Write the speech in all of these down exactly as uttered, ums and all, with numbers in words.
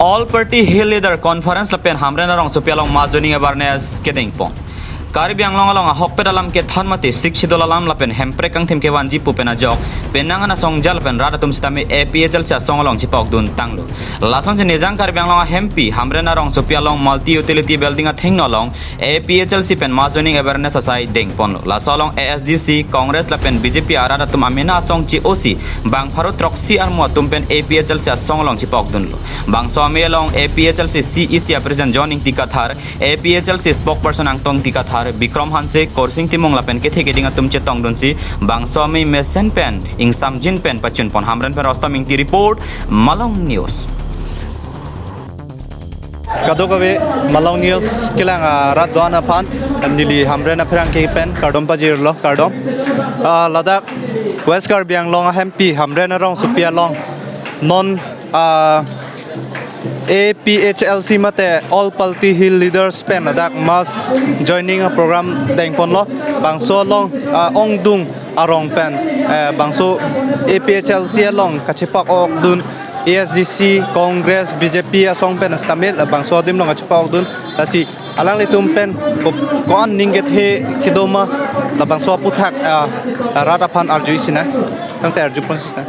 All Party Hill Leader Conference lapen Hamren arongsopi along mass joining awareness kedengpon. Karbi Anglong along ahokpet alam kethan mate Sixth Schedule alam lapen Hemprek kangthim kevanji pu pen ajok penang an asong jal pen rat atum sitame A P H L C asong along chepokdun tanglo. Lasonsi Nijang Karbi Anglong ahempi Hamren arongsopi along multi utility building athengno along A P H L C pen mass joining awareness asai dengponlo. Laso along A S D C, Congress lapen B J P arat atum amena asong che-osi bang pharo throksi armu atum pen A P H L C asong along chepokdunlo. Bangso amei along A P H L C C E C a President John Ingti Kathar, A P H L C spokesperson Angtong Ingti Kathar, Bikram Hanse, Korsing Timung lapen kethe keding atum chetongdunsi bangso amei mesen pen ingsamjin pen pachunpon. Hamren pen Rostam Ingti report, Malong News. Kadokave Malong News kelang, ah, rat do-an aphan neli Hamren apherangke pen kardom pajirlo, kardom. Ah, ladak West Karbi Anglong ahempi Hamren arongsopi along non, ah, A P H L C mate All Party Hill Leaders pen ladak mass joining program dengponlo. Bangso along, ah, ongdung arong pen, eh, bangso A P H L C along kachepok-okdun A S D C, Congress, B J P asong pen stamil, bangso adim along kachepok-okdun. Lasi alanglitum pen ko-, ko-an ning kethe kedo ma, labangso aputhak, ah, rat aphan arju-i sinang. Tangte arjupon sinang.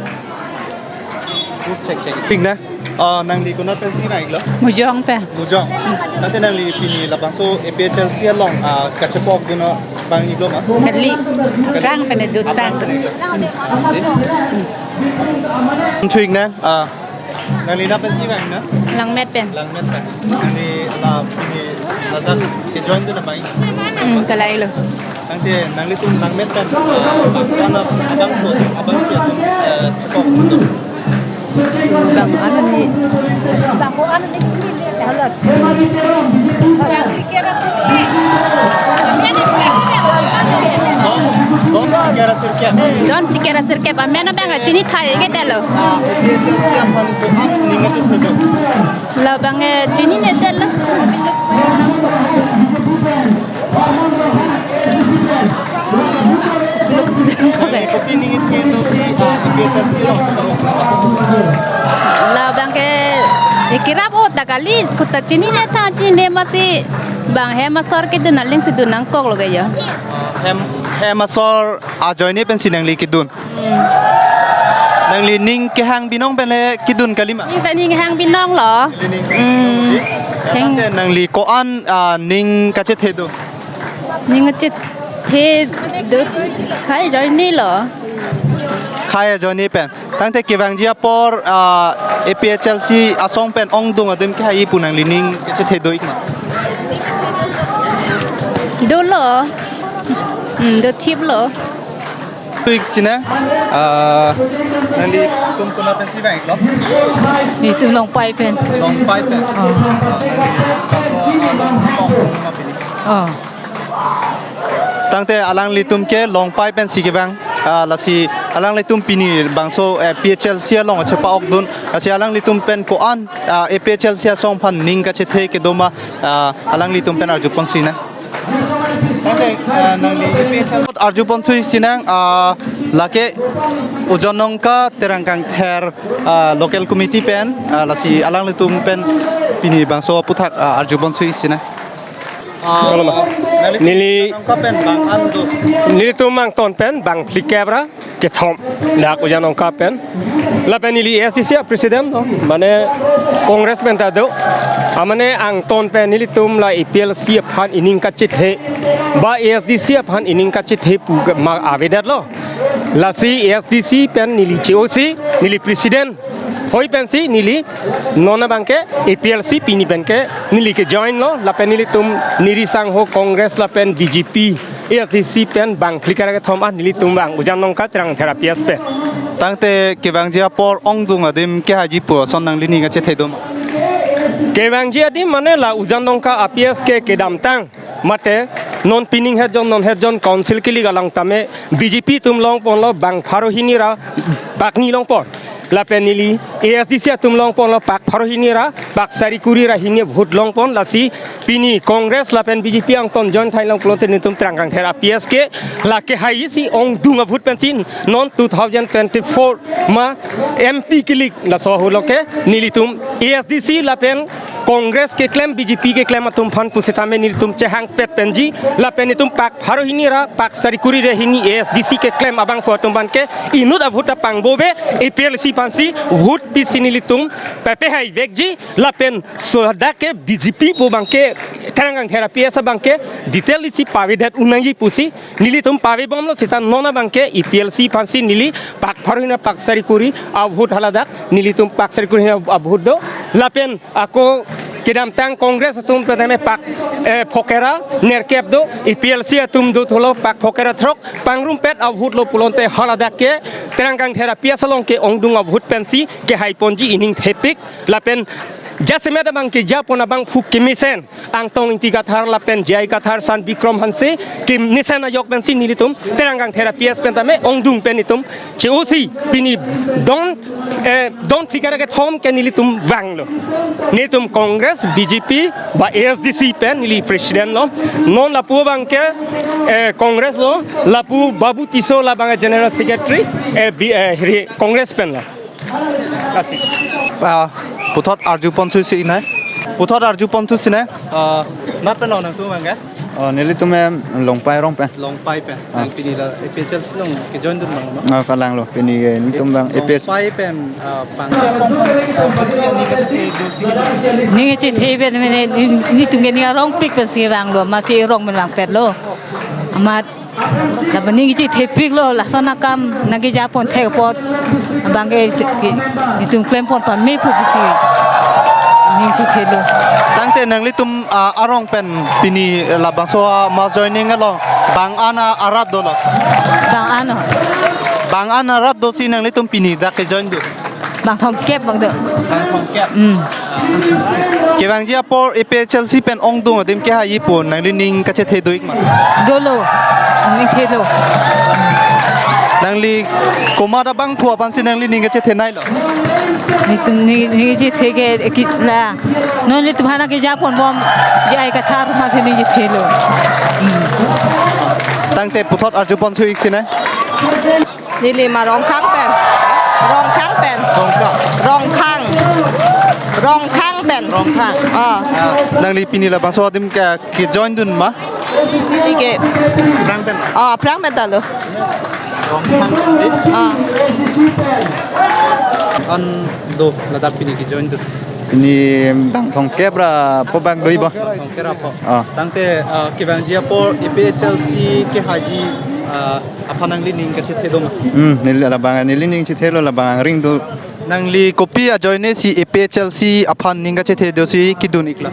Check, check. Thik na? Ah, nangli konat pensi vang-iklo? Mujong pen. Mujong. Tangte nangli pini labangso A P H L C along, ah, kachepok-okdun abang-iklo ma? Kali. Aphrang pen dotang. Aphrang pen dotang. Thik na? Ah, nangli nat pensi vang na? Langmet pen. Langmet pen. Nangli la pini ladak kejoindun abang-ik? Hmm, kalailo. Tangte nanglitum Langmet pen, eh, bang ko-an, abang ko, abang ko, eh, chepok-okdun? Bang ano ni. Don, don phlikep ra sirkep. Don phlikep ra sirkep. Amen abang chini thai ke telo. Ah, A P H L C aphan ko-an ning kachethedun? Labang, eh, chinine telo. Kopi ning kethe dosi, ah, A P H L C along? Labang ke, eh, kerap-ot ta kali, kuta chinine tha, chinine masi bang hem asor kedun aling si dun nangkoklo ke jo. Ah, hem, hem asor ajoine pensi nangli kedun? Hmm. Nangli ning kehang binong pen le kedun kali ma? Ning ta ning hang binonglo. Nangli ning kehang binong, hmm, di? Ya, hang. Tangte nangli ko-an, ah, ning kachethedun? Ning kachethedun khei ajoinelo. Khei ajoine pen. Tangte kevangji apor, ah, A P H L C asong pen ongdung adim kehai pu nangli ning kachethedun-ik ma? Dolo. Hmm, dothiplo. Thik sinang, ah, nanglitum konat pensi vang-iklo? Nelitum Longpai pen. Longpai pen. Oh. Ah, Longpai pen. Oh. Tangte alanglitum ke Longpai pensi kevang, ah, lasi alanglitum pini bangso, eh, A P H L C along chepok-okdun, lasi alanglitum pen ko-an, ah, A P H L C asong aphan ning kachethe kedo ma, ah, alanglitum pen arjupon sinang. Tangte, ah, nangli A P H L C arjupon thu-ik sinang, ah, lake Ujon Nongka Terang Kangther, ah, local committee pen, ah, lasi alanglitum pen pini bangso aputhak, ah, arjupon thu-ik sinang. Ah, Koloma. Nangli, neli Ujon Nongka pen bang an do? Nelitum Angtong pen bang phlikep ra kethom, dak Ujon Nongka pen. Lapen neli A S D C a president do, mane Congress pen ta do. Amane Angtong pen nelitum la A P H L C aphan ining kachethe, ba A S D C aphan ining kachethe pu ma avedetlo. Lasi A S D C pen neli che-osi, neli president hoi pensi neli non abangke A P H L C pini penke neli ke join lo, lapen nelitum neri sangho Congress lapen B J P, A S D C pen bang phlikep ra kethom an nelitum bang Ujon Nongka Terang Kangther a P S pen. Tangte kevangji apor ongdung adim kehaiji pu ason nangli ning kachethedun ma? Kevangji adim mane la Ujon Nongka a P S ke kedamtang mate non pining hetjon non hetjon council kelik alang tame B J P atum longponlo, bang pharo hini ra pakni longpon. Lapen neli A S D C atum longponlo pak pharo hini ra pak sari kuri ra hini vote longpon, lasi pini Congress lapen B J P angton join thai long pulote nelitum Terang Kangthir A-P S ke lake hai si ongdung avote pensi non two thousand twenty-four ma M P kilik laso ahut loke nelitum A S D C lapen Congress keklem, B J P keklem atum aphan pusitame nelitum chehangpet penji, lapen nelitum pak pharo hini ra pak sari kuri ra hini A S D C keklem abangphu atum aphan ke inut avote ta pangbo be, A P L C aphansi vote pisi nelitum pepe hai vekji, lapen so hadak ke B J P pu abangke Terang Kangthir A-P S abangke detail isi pavedet un nangji pusi nelitum pavebomlo, seta non abangke A P L C aphansi neli pak pharo hini ra pak sari kuri avote haladak nelitum pak sari kuri hini ra avote do, lapen ako kedamtang Congress atum petame pak, eh, phokera nerkep do, A P L C atum do tholo pak phokera throk pangrumpet avote lo pulote haladak ke Terang Kangthir A-P S along ke ongdung avote pensi kehaiponji, ining thepik, lapen jasemet abang kejapon abangphu kemesen Angtong Ingti Kathar lapen J I Kathar, San Bikram Hanse kemesen ajok pensi nelitum Terang Kangthir A-P S pen tame ongdung pen itum che-osi pini don, eh, don phlikara kethom ke nelitum vanglo. Nelitum Congress, B J P ba A S D C pen neli president lo. Non lapu abangke, eh, Congress lo, lapu Babu Tisso labang General Secretary, eh, B-, eh, hiri Congress pen lo. Lasi. Ah, puthot arjupon thusi nai. Puthot arjupon thusi nai. Ah, nat pen lo nangtum abangke? Oh, nelitum em Longpai arong pen. Longpai pen. Ah. Nang pini la A P H L C along kejoin dun abang ma? Ah, kalanglo. Pini ke nelitum abang A P H. Longpai pen, ah, bang, ah, pini ni ke si do si. Ning chethe pen mene ni, nelitum ke ning arongpik pensi vanglo, masi arong pen vangpetlo. Amat lapen ning kechethepiklo, lason akam nangkejapon thek apot abangke, ke, itum klempon pame pu pusi ning chethelo. Tangte nanglitum, ah, arong pen pini labangso, ah, mass joining along bang an arat dolo? Bang an. Bang an arat dosi nanglitum pini dak kejoin do? Bang thomkep bang do. Bang thomkep. Hmm. Kevangji apor A P H L C pen ongdung adim kehaipo, nanglining kachethe do-ik ma? Dolo. Ning thelo. Nangli komat abangphu aphansi nanglining kachethe nailo? Nelitum ni, ning chethe ke ki la. Non nelitum aphan nangkejapon bom J I Kathar aphansi ning chethelo. Hmm. Tangte puthot arjupon thu-ik si nai. Neli ma Rongkhang pen. Rongkhang pen. Rongkhang. Rongkhang. Rongkhang pen. Rongkhang. Ah. Ah, nangli pini labangso adim ke, kejoin dun ma? Neli ke. Aphrang pen. Ah, aphrang pen ta lo. Rongkhang pen di? Ah. An do ladak pini kejoin dun? Pini bang thomkep ra po bang do-ik bo. Thomkep ra po. Ah. Tangte, ah, kevangji apor A P H L C kehaiji, ah, aphan nanglining kachethe do ma? Hmm, neli labang, nelining chethelo, labang angring do. Nangli kopi ajoine si A P H L C aphan ning kachethe dosi kedun-iklo?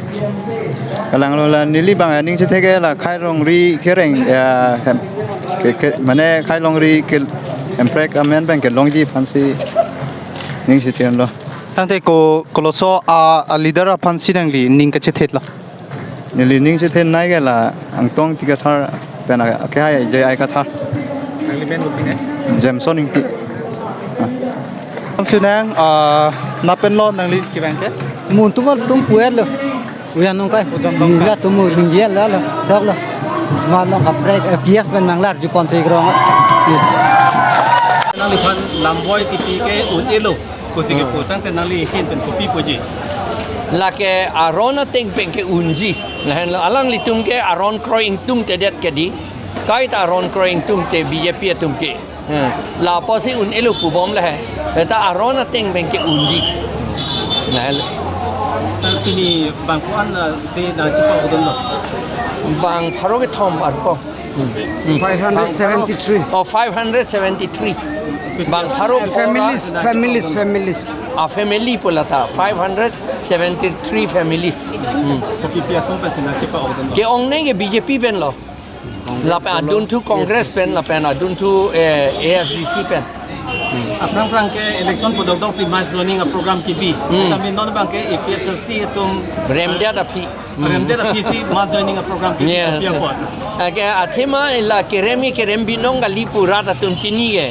Kalanglo la neli bang ning chethe ke la khei longri kereng, ya, hem, ke, ke, mane khei longri ke emprek amen pen kelongji aphansi ning chethenlo. Tangte ko, koloso a, a leader aphansi nanglining kachethelo? Nelining chethenei ke la Angtong Ingti Kathar pen a, kehai J I Kathar. Nangli men kopi ne? Jameson Ingti. Ah. Sunang, ah, nat pen lo nangli kevang ke? Mun tum tum puet lo. Uyan nong kai. Uyan nong kai. Nila tumu ningjian la lo. Chok lo. Ma long kaprek, eh, P S pen manglar jupon si krong. Nangliphan lamboi tipi ke un-elo. Pusi ke Hmm. Pu tangte nangli isin pen kopi puji. Lake aron ateng pen ke unji. Lahenlo alanglitum ke aron kroi ingtungtedet ke di. Kaita aron kroi ingtungte B J P atum ke. Hmm. Lapusi un-elo pubom le he. Eta aron ateng pen ke unji. Lahenlo. Tangte pini bang ko-an, uh, si nangchepa-okdunlo? Bang pharo kethom arpo. Hmm. Five hundred seventy-three. Oh, five hundred seventy-three. Bang pharo Uh, families, pharo families, families. A family pu lata, five hundred seventy-three families. Hmm. Kopi pi asong pen si nangchepa-okdunlo? Ke-ongnei ke B J P pen lo. Congress lapen pen lo. Adunthu Congress pen, A S D C. Lapen adunthu, eh, A S D C pen. Hmm. Aphrang phrang ke election pu dokdok si mass joining a program kebi. Hmm. Tame non bang ke A P H L C atum remdet aphi. Hmm. Remdet aphi si mass joining a program kebi. Yes. Aphi apot. Ake athema la kerem kerem binong kali pu rat atum chini ke.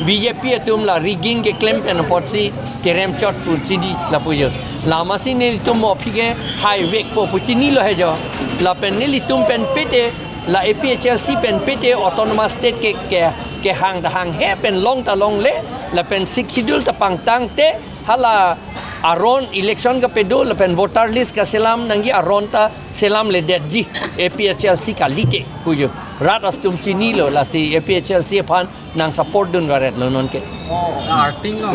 B J P atum la rigging keklem pen apotsi kerem chot pu chini lapu jo. Lama si nelitum mo aphi ke haivekpo pu chinilo he jo. Lapen nelitum pen pete, la A P H L C pen pete autonomous state ke, ke, kehang ta hanghe pen long ta longle, lapen Sixth Schedule ta pangtangte, hala aron election kapado lapen voter list kaselam nangji aron ta selamledetji A P H L C kalite pu jo. Rat atum chinilo, lasi A P H L C aphan nang support dun varetlo nonke. Arting lo